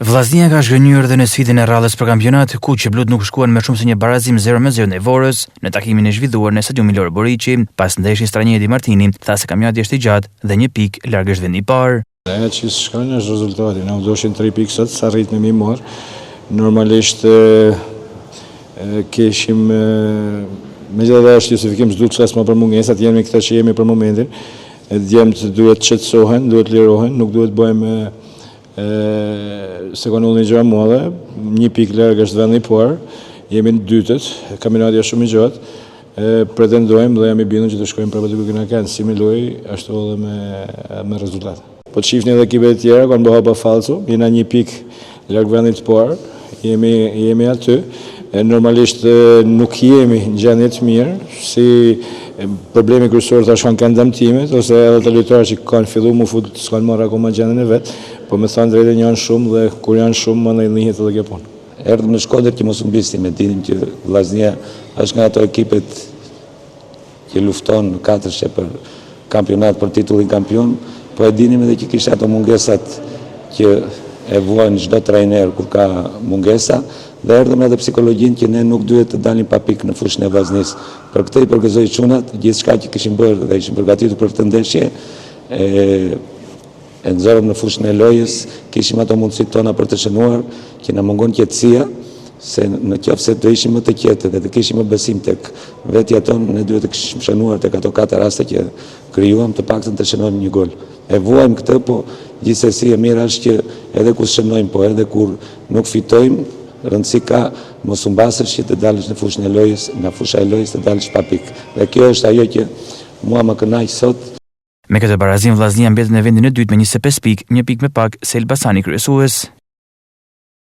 Vllaznia ka zhgënjyer dhe në sfidën e radhës për kampionat, kuqeblutë nuk shkuan më shumë se një barazim 0-0 ndaj Vorës, në takimin e zhvilluar në stadiumin Loro Boriçi. Pas ndeshjes trajneri Edi Martini tha se kampionati është i gjatë dhe një pikë larg është vendi i parë. Ajo që shkon është rezultati, na u doshin 3 pikë sot, s'arritëm me i marr. Normalisht kishim megjithatë është justifikim s'duhet të flas më për mungesat, jemi këta që jemi për momentin. Djemtë duhet të qetësohen, duhet të lirohen, nuk duhet bëjmë se ka ndodhur një gjë e madhe, një pikë larg është vendi i parë, jemi në dytët, kampionati është shumë i gjatë, pretendojmë dhe jam i bindur që të shkojmë prapë aty ku kena qenë, si me lojë, ashtu edhe me, me rezultat. Po të shifni edhe ekipet e tjera, kanë bërë hapa fallco, jena një pikë larg vendit të parë, jemi, jemi aty, e normalisht nuk jemi në gjendje të mirë, si problemi kryesor tash kanë kanë dëmtimet, ose edhe te lojtarë që kanë fillu mu fut, s'kanë marrë akoma gjendjen e vet, po me thënë drejtën janë shumë dhe kur janë shumë më ndihet edhe kjo punë. Erdhëm në Shkodër që mos humbisnim, e dinim që Vllaznia është nga ato ekipet që lufton në katërshe për kampionat, për titullin kampion, po e dinim edhe që kishte ato mungesat që e vuan çdo trajner kur ka mungesa dhe erdhëm edhe psikologjinë që ne nuk duhet të dalim pa pikë në fushën e Vllaznisë. Për këtë i përgëzoj çunat, gjithçka që kishin bërë dhe ishin përgatitur për këtë ndeshje, e E nxorëm në fushën e lojës, kishim ato mundësitë tona për të shënuar, që na mungon qetësia, se në qoftë se do ishim më të qetë dhe të kishim më besim tek vetja jonë, ne duhet të kishim shënuar tek ato katër raste që krijuam, të paktën të shënojmë një gol. E vuajmë këtë, po gjithsesi e mira është që edhe kur s'shënojmë, po edhe kur nuk fitojmë, rëndësi ka mos humbasësh që të dalësh në fushën e lojës, nga fusha e lojës të dalësh pa pikë. Dhe kjo është ajo që mua më kënaq sot. Me këtë barazim Vllaznia mbetet në vendin e dytë me 25 pikë, një pikë më pak se Elbasani kryesues.